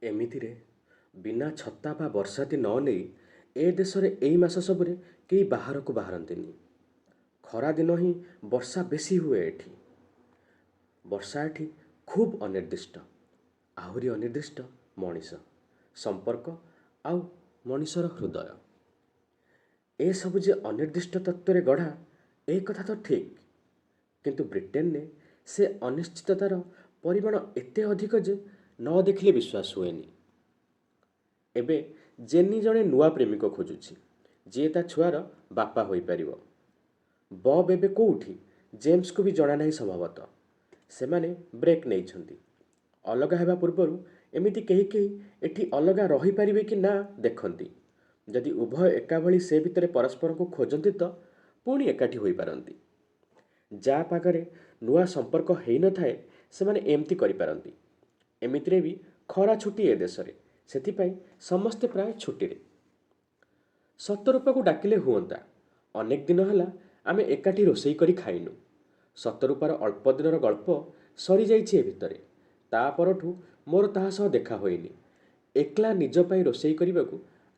ଏମିତିରେ ବିନା ଛତା ବା ବର୍ଷାତି ନ ନେଇ ଏ ଦେଶରେ ଏଇ ମାସ ସବୁରେ କେହି ବାହାରକୁ ବାହାରନ୍ତିନି। ଖରାଦିନ ହିଁ ବର୍ଷା ବେଶୀ ହୁଏ ଏଠି। ବର୍ଷା ଏଠି ଖୁବ୍ ଅନିର୍ଦ୍ଦିଷ୍ଟ। ଆହୁରି ଅନିର୍ଦ୍ଦିଷ୍ଟ ମଣିଷ, ସମ୍ପର୍କ ଆଉ ମଣିଷର ହୃଦୟ। ଏସବୁ ଯେ ଅନିର୍ଦ୍ଦିଷ୍ଟ ତତ୍ତ୍ୱରେ ଗଢ଼ା ଏ କଥା ତ ଠିକ୍, କିନ୍ତୁ ବ୍ରିଟେନରେ ସେ ଅନିଶ୍ଚିତତାର ପରିମାଣ ଏତେ ଅଧିକ ଯେ ନ ଦେଖିଲେ ବିଶ୍ୱାସ ହୁଏନି। ଏବେ ଜେନି ଜଣେ ନୂଆ ପ୍ରେମିକ ଖୋଜୁଛି, ଯିଏ ତା ଛୁଆର ବାପା ହୋଇପାରିବ। ବବ୍ ଏବେ କୋଉଠି ଜେମ୍ସକୁ ବି ଜଣାନାହିଁ ସମ୍ଭବତଃ। ସେମାନେ ବ୍ରେକ୍ ନେଇଛନ୍ତି। ଅଲଗା ହେବା ପୂର୍ବରୁ ଏମିତି କେହି କେହି ଏଠି ଅଲଗା ରହିପାରିବେ କି ନା ଦେଖନ୍ତି। ଯଦି ଉଭୟ ଏକାଭଳି ସେ ଭିତରେ ପରସ୍ପରଙ୍କୁ ଖୋଜନ୍ତି ତ ପୁଣି ଏକାଠି ହୋଇପାରନ୍ତି। ଯା ପାଖରେ ନୂଆ ସମ୍ପର୍କ ହେଇନଥାଏ ସେମାନେ ଏମିତି କରିପାରନ୍ତି। ଏମିତିରେ ବି ଖରା ଛୁଟି ଏ ଦେଶରେ, ସେଥିପାଇଁ ସମସ୍ତେ ପ୍ରାୟ ଛୁଟିରେ। ଶତରୂପାକୁ ଡାକିଲେ ହୁଅନ୍ତା। ଅନେକ ଦିନ ହେଲା ଆମେ ଏକାଠି ରୋଷେଇ କରି ଖାଇନୁ। ଶତରୂପାର ଅଳ୍ପ ଦିନର ଗଳ୍ପ ସରିଯାଇଛି ଏ ଭିତରେ। ତା ପରଠୁ ମୋର ତାହା ସହ ଦେଖା ହୋଇନି। ଏକଲା ନିଜ ପାଇଁ ରୋଷେଇ କରିବାକୁ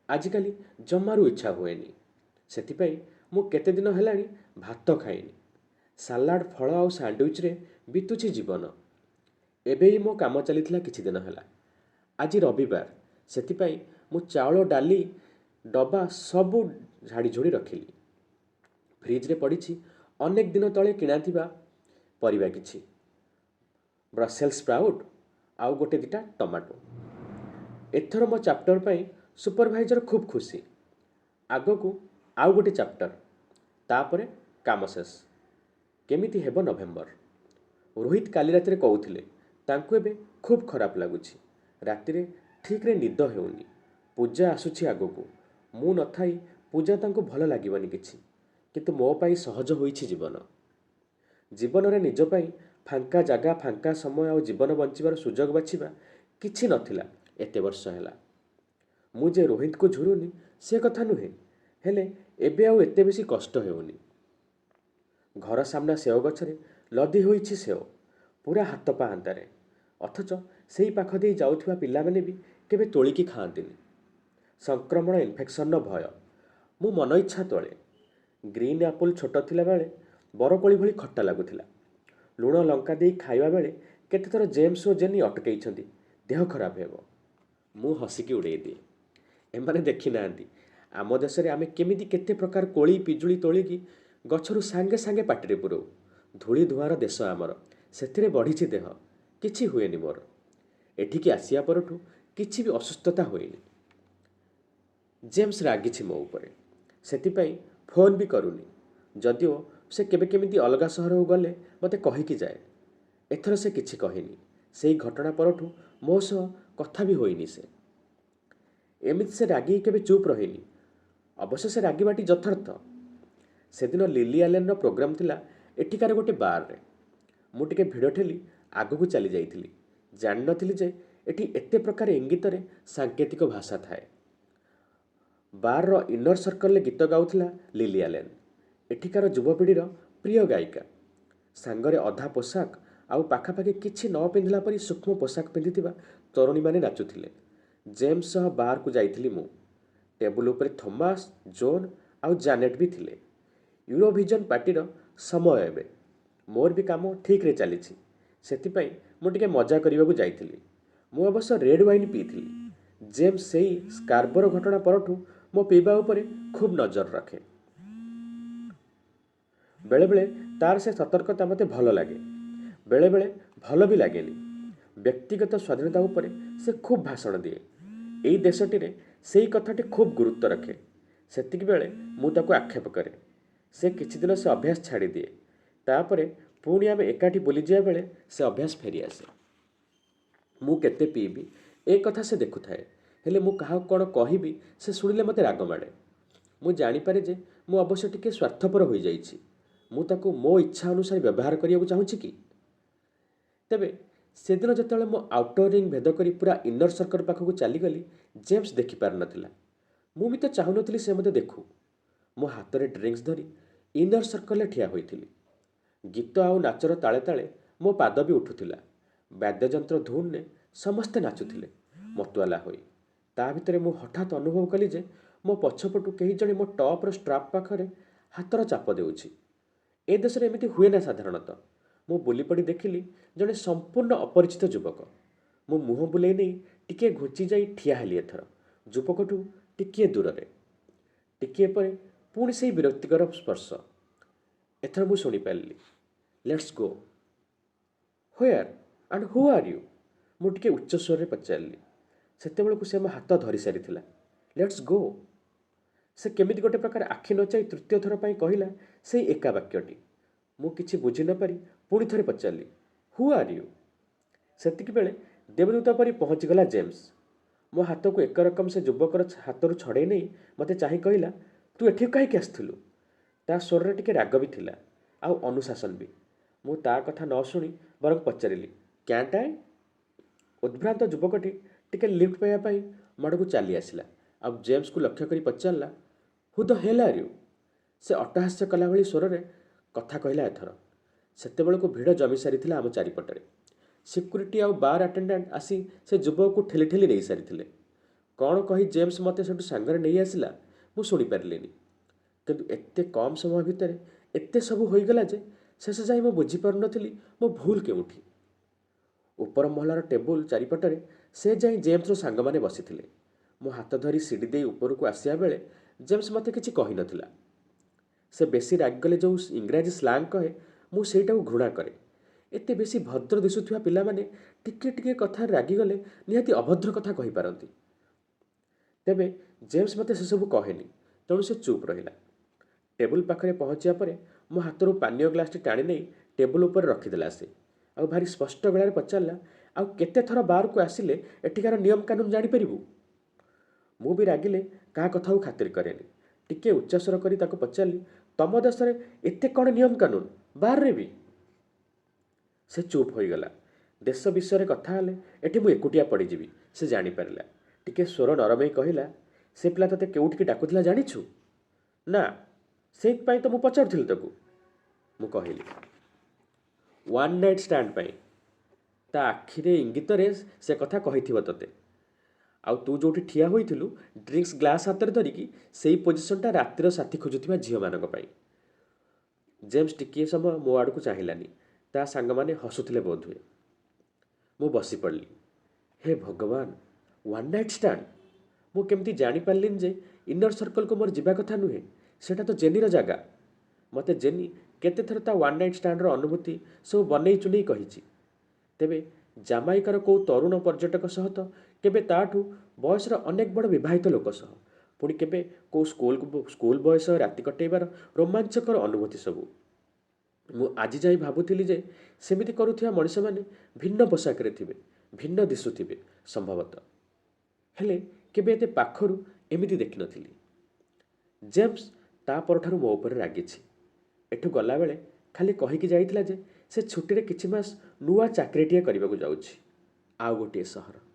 ଆଜିକାଲି ଜମାରୁ ଇଚ୍ଛା ହୁଏନି। ସେଥିପାଇଁ ମୁଁ କେତେଦିନ ହେଲାଣି ଭାତ ଖାଇନି। ସାଲାଡ଼, ଫଳ ଆଉ ସାଣ୍ଡୱିଚରେ ବିତୁଛି ଜୀବନ। ଏବେ ହିଁ ମୋ କାମ ଚାଲିଥିଲା କିଛି ଦିନ ହେଲା। ଆଜି ରବିବାର, ସେଥିପାଇଁ ମୁଁ ଚାଉଳ, ଡାଲି, ଡବା ସବୁ ଝାଡ଼ିଝୁଡ଼ି ରଖିଲି। ଫ୍ରିଜରେ ପଡ଼ିଛି ଅନେକ ଦିନ ତଳେ କିଣାଥିବା ପରିବା କିଛି, ବ୍ରସେଲ୍ସ ସ୍ପ୍ରାଉଟ୍ ଆଉ ଗୋଟେ ଦୁଇଟା ଟମାଟୋ। ଏଥର ମୋ ଚାପ୍ଟର ପାଇଁ ସୁପରଭାଇଜର ଖୁବ୍ ଖୁସି। ଆଗକୁ ଆଉ ଗୋଟେ ଚାପ୍ଟର, ତାପରେ କାମ ଶେଷ। କେମିତି ହେବ ନଭେମ୍ବର। ରୋହିତ କାଲି ରାତିରେ କହୁଥିଲେ ତାଙ୍କୁ ଏବେ ଖୁବ୍ ଖରାପ ଲାଗୁଛି। ରାତିରେ ଠିକ୍ରେ ନିଦ ହେଉନି। ପୂଜା ଆସୁଛି ଆଗକୁ। ମୁଁ ନଥାଇ ପୂଜା ତାଙ୍କୁ ଭଲ ଲାଗିବନି କିଛି। କିନ୍ତୁ ମୋ ପାଇଁ ସହଜ ହୋଇଛି ଜୀବନ। ଜୀବନରେ ନିଜ ପାଇଁ ଫାଙ୍କା ଜାଗା, ଫାଙ୍କା ସମୟ ଆଉ ଜୀବନ ବଞ୍ଚିବାର ସୁଯୋଗ ବାଛିବା କିଛି ନଥିଲା ଏତେ ବର୍ଷ ହେଲା। ମୁଁ ଯେ ରୋହିତକୁ ଝୁରୁନି ସେ କଥା ନୁହେଁ, ହେଲେ ଏବେ ଆଉ ଏତେ ବେଶୀ କଷ୍ଟ ହେଉନି। ଘର ସାମ୍ନା ସେଓ ଗଛରେ ଲଦି ହୋଇଛି ସେଓ, ପୂରା ହାତ ପାହାନ୍ତାରେ। ଅଥଚ ସେଇ ପାଖ ଦେଇ ଯାଉଥିବା ପିଲାମାନେ ବି କେବେ ତୋଳିକି ଖାଆନ୍ତିନି। ସଂକ୍ରମଣ, ଇନଫେକ୍ସନର ଭୟ। ମୁଁ ମନଇଚ୍ଛା ତୋଳେ। ଗ୍ରୀନ୍ ଆପଲ୍ ଛୋଟ ଥିଲାବେଳେ ବରକୋଳି ଭଳି ଖଟା ଲାଗୁଥିଲା। ଲୁଣ ଲଙ୍କା ଦେଇ ଖାଇବା ବେଳେ କେତେଥର ଜେମ୍ସ ଓ ଜେନି ଅଟକେଇଛନ୍ତି, ଦେହ ଖରାପ ହେବ। ମୁଁ ହସିକି ଉଡ଼େଇ ଦିଏ। ଏମାନେ ଦେଖିନାହାନ୍ତି ଆମ ଦେଶରେ ଆମେ କେମିତି କେତେ ପ୍ରକାର କୋଳି, ପିଜୁଳି ତୋଳିକି ଗଛରୁ ସାଙ୍ଗେ ସାଙ୍ଗେ ପାଟିରେ ପୁରଉ। ଧୂଳି ଧୂଆଁର ଦେଶ ଆମର, ସେଥିରେ ବଢ଼ିଛି ଦେହ। କିଛି ହୁଏନି ମୋର। ଏଠିକି ଆସିବା ପରଠୁ କିଛି ବି ଅସୁସ୍ଥତା ହୋଇନି। ଜେମ୍ସ ରାଗିଛି ମୋ ଉପରେ, ସେଥିପାଇଁ ଫୋନ୍ ବି କରୁନି। ଯଦିଓ ସେ କେବେ କେମିତି ଅଲଗା ସହରକୁ ଗଲେ ମୋତେ କହିକି ଯାଏ। ଏଥର ସେ କିଛି କହିନି। ସେଇ ଘଟଣା ପରଠୁ ମୋ ସହ କଥା ବି ହୋଇନି ସେ। ଏମିତି ସେ ରାଗିକି କେବେ ଚୁପ୍ ରହିନି। ଅବଶ୍ୟ ସେ ରାଗିବାଟି ଯଥାର୍ଥ। ସେଦିନ ଲିଲି ଆଲେନର ପ୍ରୋଗ୍ରାମ୍ ଥିଲା ଏଠିକାର ଗୋଟେ ବାର୍ରେ। ମୁଁ ଟିକେ ଭିଡ଼ ଠେଲି ଆଗକୁ ଚାଲି ଯାଇଥିଲି। ଜାଣିନଥିଲି ଯେ ଏଠି ଏତେ ପ୍ରକାର ଇଙ୍ଗିତରେ ସାଙ୍କେତିକ ଭାଷା ଥାଏ। ବାର୍ର ଇନର୍ ସର୍କଲରେ ଗୀତ ଗାଉଥିଲା ଲିଲି ଆଲେନ୍, ଏଠିକାର ଯୁବପିଢ଼ିର ପ୍ରିୟ ଗାୟିକା। ସାଙ୍ଗରେ ଅଧା ପୋଷାକ ଆଉ ପାଖାପାଖି କିଛି ନ ପିନ୍ଧିଲା ପରି ସୂକ୍ଷ୍ମ ପୋଷାକ ପିନ୍ଧିଥିବା ତରୁଣୀମାନେ ନାଚୁଥିଲେ। ଜେମ୍ସ ସହ ବାର୍କୁ ଯାଇଥିଲି ମୁଁ। ଟେବୁଲ ଉପରେ ଥୋମାସ୍, ଜୋନ୍ ଆଉ ଜାନେଟ୍ ବି ଥିଲେ। ୟୁରୋଭିଜନ୍ ପାର୍ଟିର ସମୟ ଏବେ। ମୋର ବି କାମ ଠିକ୍ରେ ଚାଲିଛି, ସେଥିପାଇଁ ମୁଁ ଟିକେ ମଜା କରିବାକୁ ଯାଇଥିଲି। ମୁଁ ଅବଶ୍ୟ ରେଡ୍ ୱାଇନ୍ ପିଇଥିଲି। ଜେମ୍ସ ସେଇ ସ୍କାର୍ବରୋ ଘଟଣା ପରଠୁ ମୋ ପିଇବା ଉପରେ ଖୁବ୍ ନଜର ରଖେ। ବେଳେବେଳେ ତାର ସେ ସତର୍କତା ମୋତେ ଭଲ ଲାଗେ, ବେଳେବେଳେ ଭଲ ବି ଲାଗେନି। ବ୍ୟକ୍ତିଗତ ସ୍ୱାଧୀନତା ଉପରେ ସେ ଖୁବ୍ ଭାଷଣ ଦିଏ। ଏଇ ଦେଶଟିରେ ସେଇ କଥାଟି ଖୁବ୍ ଗୁରୁତ୍ୱ ରଖେ। ସେତିକିବେଳେ ମୁଁ ତାକୁ ଆକ୍ଷେପ କରେ। ସେ କିଛିଦିନ ସେ ଅଭ୍ୟାସ ଛାଡ଼ିଦିଏ। ତାପରେ ପୁଣି ଆମେ ଏକାଠି ବୁଲିଯିବା ବେଳେ ସେ ଅଭ୍ୟାସ ଫେରିଆସେ। ମୁଁ କେତେ ପିଇବି ଏ କଥା ସେ ଦେଖୁଥାଏ। ହେଲେ ମୁଁ କାହାକୁ କ'ଣ କହିବି ସେ ଶୁଣିଲେ ମୋତେ ରାଗ ମାଡ଼େ। ମୁଁ ଜାଣିପାରେ ଯେ ମୁଁ ଅବଶ୍ୟ ଟିକେ ସ୍ୱାର୍ଥପର ହୋଇଯାଇଛି। ମୁଁ ତାକୁ ମୋ ଇଚ୍ଛା ଅନୁସାରେ ବ୍ୟବହାର କରିବାକୁ ଚାହୁଁଛି କି? ତେବେ ସେଦିନ ଯେତେବେଳେ ମୁଁ ଆଉଟର ରିଙ୍ଗ ଭେଦ କରି ପୂରା ଇନର୍ ସର୍କଲ ପାଖକୁ ଚାଲିଗଲି, ଜେମ୍ସ ଦେଖିପାରିନଥିଲା। ମୁଁ ବି ତ ଚାହୁଁନଥିଲି ସେ ମୋତେ ଦେଖୁ। ମୋ ହାତରେ ଡ୍ରିଙ୍କସ୍ ଧରି ଇନର୍ ସର୍କଲରେ ଠିଆ ହୋଇଥିଲି। ଗୀତ ଆଉ ନାଚର ତାଳେ ତାଳେ ମୋ ପାଦ ବି ଉଠୁଥିଲା। ବାଦ୍ୟଯନ୍ତ୍ର ଧୁନ୍‌ରେ ସମସ୍ତେ ନାଚୁଥିଲେ। ମତୁଆଲା ହୋଇ। ତା ଭିତରେ ମୁଁ ହଠାତ୍ ଅନୁଭବ କଲି ଯେ ମୋ ପଛପଟୁ କେହି ଜଣେ ମୋ ଟପ୍ର ଷ୍ଟ୍ରାପ୍ ପାଖରେ ହାତର ଚାପ ଦେଉଛି। ଏ ଦେଶରେ ଏମିତି ହୁଏ ନା ସାଧାରଣତଃ। ମୁଁ ବୁଲିପଡ଼ି ଦେଖିଲି, ଜଣେ ସମ୍ପୂର୍ଣ୍ଣ ଅପରିଚିତ ଯୁବକ। ମୁଁ ମୁହଁ ବୁଲେଇ ନେଇ ଟିକିଏ ଘୁଞ୍ଚି ଯାଇ ଠିଆ ହେଲି ଏଥର ଯୁବକଠୁ ଟିକିଏ ଦୂରରେ। ଟିକିଏ ପରେ ପୁଣି ସେଇ ବିରକ୍ତିକର ସ୍ପର୍ଶ। ଏଥର ମୁଁ ଶୁଣିପାରିଲି, "Let's go." "Where and who are you?" ମୁଁ ଟିକେ ଉଚ୍ଚ ସ୍ୱରରେ ପଚାରିଲି। ସେତେବେଳକୁ ସେ ମୋ ହାତ ଧରି ସାରିଥିଲା। "Let's go." ସେ କେମିତି ଗୋଟେ ପ୍ରକାର ଆଖି ନଚାଇ ତୃତୀୟ ଥର ପାଇଁ କହିଲା ସେଇ ଏକା ବାକ୍ୟଟି। ମୁଁ କିଛି ବୁଝି ନପାରି ପୁଣି ଥରେ ପଚାରିଲି, "Who are you?" ସେତିକି ବେଳେ ଦେବଦୂତ ପରି ପହଞ୍ଚିଗଲା ଜେମ୍ସ। ମୋ ହାତକୁ ଏକରକମ ସେ ଯୁବକର ହାତରୁ ଛଡ଼େଇ ନେଇ ମୋତେ ଚାହିଁ କହିଲା, "ତୁ ଏଠିକୁ କାହିଁକି ଆସିଥିଲୁ?" ତା ସ୍ୱରରେ ଟିକେ ରାଗ ବି ଥିଲା ଆଉ ଅନୁଶାସନ ବି। ମୁଁ ତା କଥା ନ ଶୁଣି ବରଂ ପଚାରିଲି, "କ୍ୟାଣ୍ଟ I?" ଉଦ୍ଭ୍ରାନ୍ତ ଯୁବକଟି ଟିକେ ଲିଫ୍ଟ ପାଇବା ପାଇଁ ମୋ ଆଡ଼କୁ ଚାଲି ଆସିଲା ଆଉ ଜେମ୍ସକୁ ଲକ୍ଷ୍ୟ କରି ପଚାରିଲା, "Who the hell are you?" ସେ ଅଟ୍ଟହାସ୍ୟ କଲା ଭଳି ସ୍ୱରରେ କଥା କହିଲା ଏଥର। ସେତେବେଳକୁ ଭିଡ଼ ଜମି ସାରିଥିଲା ଆମ ଚାରିପଟରେ। ସିକ୍ୟୁରିଟି ଆଉ ବାର୍ ଆଟେଣ୍ଡାଣ୍ଟ ଆସି ସେ ଯୁବକକୁ ଠେଲି ଠେଲି ନେଇସାରିଥିଲେ। କ'ଣ କହି ଜେମ୍ସ ମୋତେ ସେଠୁ ସାଙ୍ଗରେ ନେଇ ଆସିଲା, ମୁଁ ଶୁଣିପାରିଲିନି। କିନ୍ତୁ ଏତେ କମ୍ ସମୟ ଭିତରେ ଏତେ ସବୁ ହୋଇଗଲା ଯେ ଶେଷ ଯାଏ ମୁଁ ବୁଝିପାରୁନଥିଲି ମୋ ଭୁଲ କେଉଁଠି। ଉପର ମହଲାର ଟେବୁଲ ଚାରିପଟରେ ସେ ଯାଇ ଜେମ୍ସର ସାଙ୍ଗମାନେ ବସିଥିଲେ। ମୋ ହାତ ଧରି ସିଡ଼ି ଦେଇ ଉପରକୁ ଆସିବା ବେଳେ ଜେମ୍ସ ମୋତେ କିଛି କହିନଥିଲା। ସେ ବେଶୀ ରାଗିଗଲେ ଯେଉଁ ଇଂରାଜୀ ସ୍ଲାଙ୍ଗ କହେ, ମୁଁ ସେଇଟାକୁ ଘୃଣା କରେ। ଏତେ ବେଶୀ ଭଦ୍ର ଦିଶୁଥିବା ପିଲାମାନେ ଟିକିଏ ଟିକିଏ କଥାରେ ରାଗିଗଲେ ନିହାତି ଅଭଦ୍ର କଥା କହିପାରନ୍ତି। ତେବେ ଜେମ୍ସ ମୋତେ ସେସବୁ କହେନି, ତେଣୁ ସେ ଚୁପ୍ ରହିଲା। ଟେବୁଲ ପାଖରେ ପହଞ୍ଚିବା ପରେ ମୋ ହାତରୁ ପାନୀୟ ଗ୍ଲାସଟି ଟାଣି ନେଇ ଟେବୁଲ ଉପରେ ରଖିଦେଲା ସେ ଆଉ ଭାରି ସ୍ପଷ୍ଟ ଗଳାରେ ପଚାରିଲା, "ଆଉ କେତେ ଥର ବାରକୁ ଆସିଲେ ଏଠିକାର ନିୟମ କାନୁନ ଜାଣିପାରିବୁ?" ମୁଁ ବି ରାଗିଲେ କାହା କଥାକୁ ଖାତିର କରେନି। ଟିକିଏ ଉଚ୍ଚସ୍ୱର କରି ତାକୁ ପଚାରିଲି, "ତମ ଦେଶରେ ଏତେ କ'ଣ ନିୟମ କାନୁନ, ବାରରେ ବି?" ସେ ଚୁପ୍ ହୋଇଗଲା। ଦେଶ ବିଷୟରେ କଥା ହେଲେ ଏଠି ମୁଁ ଏକୁଟିଆ ପଡ଼ିଯିବି, ସେ ଜାଣିପାରିଲା। ଟିକେ ସ୍ୱର ନରମେଇ କହିଲା, "ସେ ପିଲା ତୋତେ କେଉଁଠିକି ଡାକୁଥିଲା ଜାଣିଛୁ?" "ନା, ସେଇଥିପାଇଁ ତ ମୁଁ ପଚାରୁଥିଲି ତାକୁ," ମୁଁ କହିଲି। "ୱାନ୍ ନାଇଟ୍ ଷ୍ଟାଣ୍ଡ ପାଇଁ। ତା ଆଖିରେ ଇଙ୍ଗିତରେ ସେ କଥା କହିଥିବ ତୋତେ। ଆଉ ତୁ ଯେଉଁଠି ଠିଆ ହୋଇଥିଲୁ ଡ୍ରିଙ୍କସ୍ ଗ୍ଲାସ୍ ହାତରେ ଧରିକି, ସେଇ ପୋଜିସନଟା ରାତିର ସାଥୀ ଖୋଜୁଥିବା ଝିଅମାନଙ୍କ ପାଇଁ।" ଜେମ୍ସ ଟିକିଏ ସମୟ ମୋ ଆଡ଼କୁ ଚାହିଁଲାନି। ତା ସାଙ୍ଗମାନେ ହସୁଥିଲେ ବୋଧହୁଏ। ମୁଁ ବସିପଡ଼ିଲି। ହେ ଭଗବାନ, ୱାନ୍ ନାଇଟ୍ ଷ୍ଟାଣ୍ଡ! ମୁଁ କେମିତି ଜାଣିପାରିଲିନି ଯେ ଇନର୍ ସର୍କଲକୁ ମୋର ଯିବା କଥା ନୁହେଁ? ସେଇଟା ତ ଜେନିର ଜାଗା। ମୋତେ ଜେନି କେତେଥର ତା ୱାନ୍ ନାଇଟ୍ ଷ୍ଟାଣ୍ଡର ଅନୁଭୂତି ସବୁ ବନେଇ ଚୁନେଇ କହିଛି। ତେବେ ଜାମାଇକାର କୋଉ ତରୁଣ ପର୍ଯ୍ୟଟକ ସହ ତ କେବେ ତାଠୁ ବୟସର ଅନେକ ବଡ଼ ବିବାହିତ ଲୋକ ସହ, ପୁଣି କେବେ କୋଉ ସ୍କୁଲ ବୟ ସହ ରାତି କଟେଇବାର ରୋମାଞ୍ଚକର ଅନୁଭୂତି ସବୁ। ମୁଁ ଆଜି ଯାଇ ଭାବୁଥିଲି ଯେ ସେମିତି କରୁଥିବା ମଣିଷମାନେ ଭିନ୍ନ ପୋଷାକରେ ଥିବେ, ଭିନ୍ନ ଦିଶୁଥିବେ ସମ୍ଭବତଃ। ହେଲେ କେବେ ଏତେ ପାଖରୁ ଏମିତି ଦେଖିନଥିଲି। ଜେମ୍ସ ତା ପରଠାରୁ ମୋ ଉପରେ ରାଗିଛି। ଏଠୁ ଗଲାବେଳେ ଖାଲି କହିକି ଯାଇଥିଲା ଯେ ସେ ଛୁଟିରେ କିଛି ମାସ ନୂଆ ଚାକିରିଟିଏ କରିବାକୁ ଯାଉଛି ଆଉ ଗୋଟିଏ ସହର।